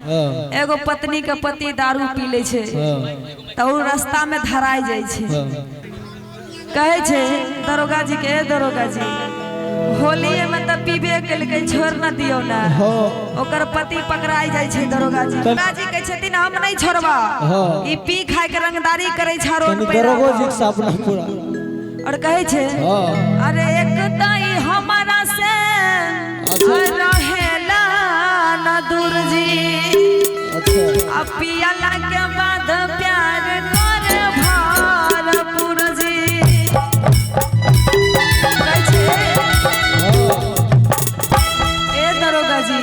एगो पत्नी के पति दारू पी ले छै त उ रास्ता में धराय जाय छै। कहै छै दरोगा जी के, ए दरोगा जी होली में त पीबे केलकै, छोड़ न दियौ ना। ओकर पति पकड़ाय जाय छै दरोगा जी। दरोगा जी कहै छथिन हम नहीं छोड़बा, ई पी खाय के रंगदारी करै छै रोड पे। दरोगो जी के सपना पूरा। और कहै छै अरे एक ताई हमारा से रहेला न दूर जी, आ पियला के बाद प्यार करे भरपूर जी। कहै छै ए दरोगा जी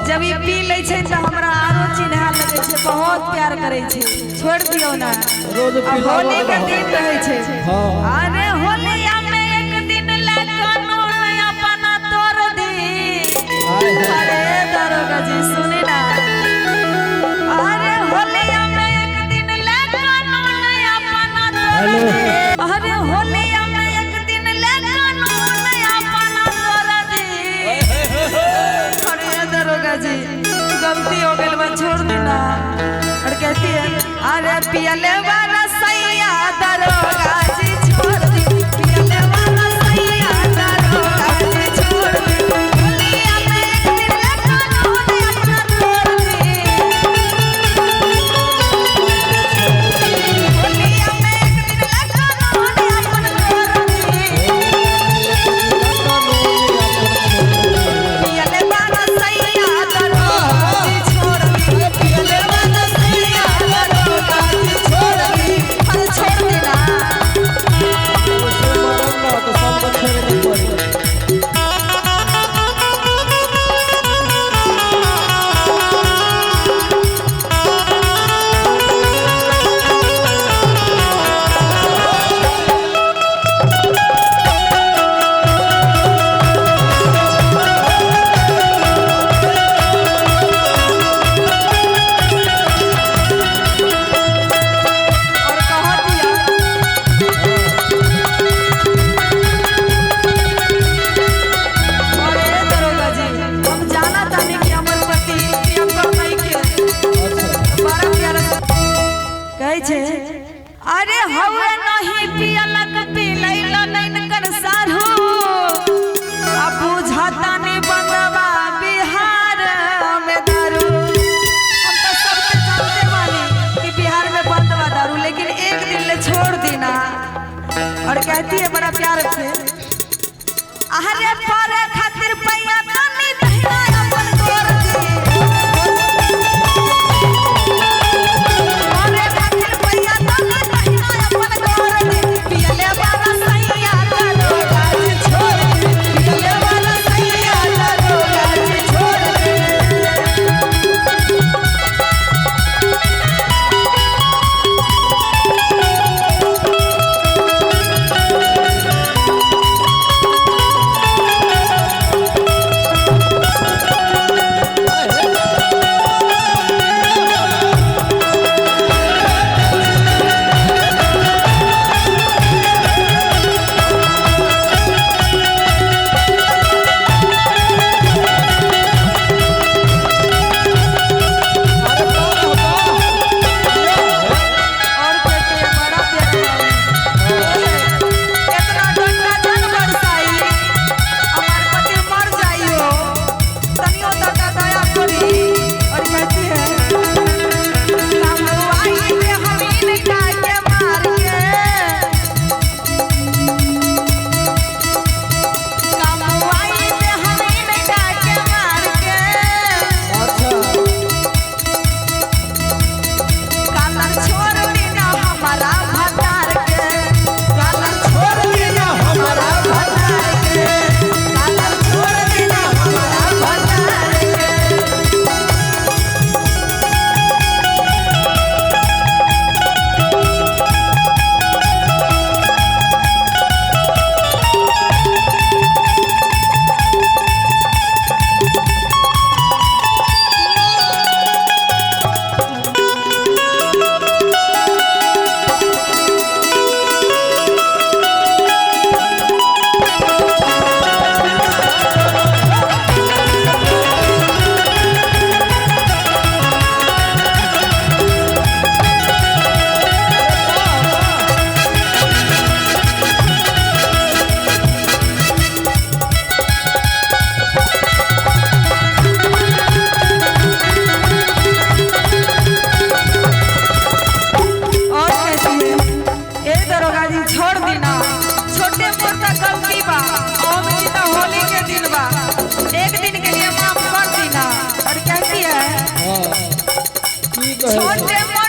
जब ई पी लै छै त हमरा आरो चिन्हा लगै छै, बहुत प्यार करै छै, छोड़ दियौ ना। होली के दिन रहै छै, अरे होलिया में एक दिन ला कानून अपना तोड़ दी। अरे दरोगा जी सुनी ना, अरे होलिया में एक दिन ला कानून अपना तोड़ दी। अरे होलिया में एक दिन ला कानून अपना तोड़ दी। अरे दरोगा जी गलती हो गई, मैं छोड़ दी ना। और कहती है अरे पियले वाला सैया दरोगा जी छोड़ दी, पियले वाला सैया दरोगा जी छोड़ दी। होलिया में एक दिन ला कानून अपना तोड़ दी, होलिया में एक दिन ला कानून अपना तोड़ दी। पियले वाला सैया दरोगा जी छोड़ दी, पियले वाला सैया दरोगा जी छोड़ दी। अरे छोड़ दी ना। और कह दिया और ए दरोगा जी हम जाना तानी कि हमर पति पियक्कर नहीं के, बड़ा प्यारा कहै छै अरे हवे नहीं पियलक पिलैल नैन कर सारू, आ बुझता नहीं बंदवा बिहार में दारू। हम तो सबके जानते बानी कि बिहार में बंदवा दारू, लेकिन एक दिन ले छोड़ देना। और कहती है बड़ा प्यार से अरे पर खातिर पैया तनी दहिना अपन तोड़ दी, अरे खातिर पैया तनी दहिना अपन तोड़ दी। पियले वाला सैया दरोगा जी छोड़ दी, पियले वाला सैया दरोगा जी छोड़ दी। की कहै छै? छोटे।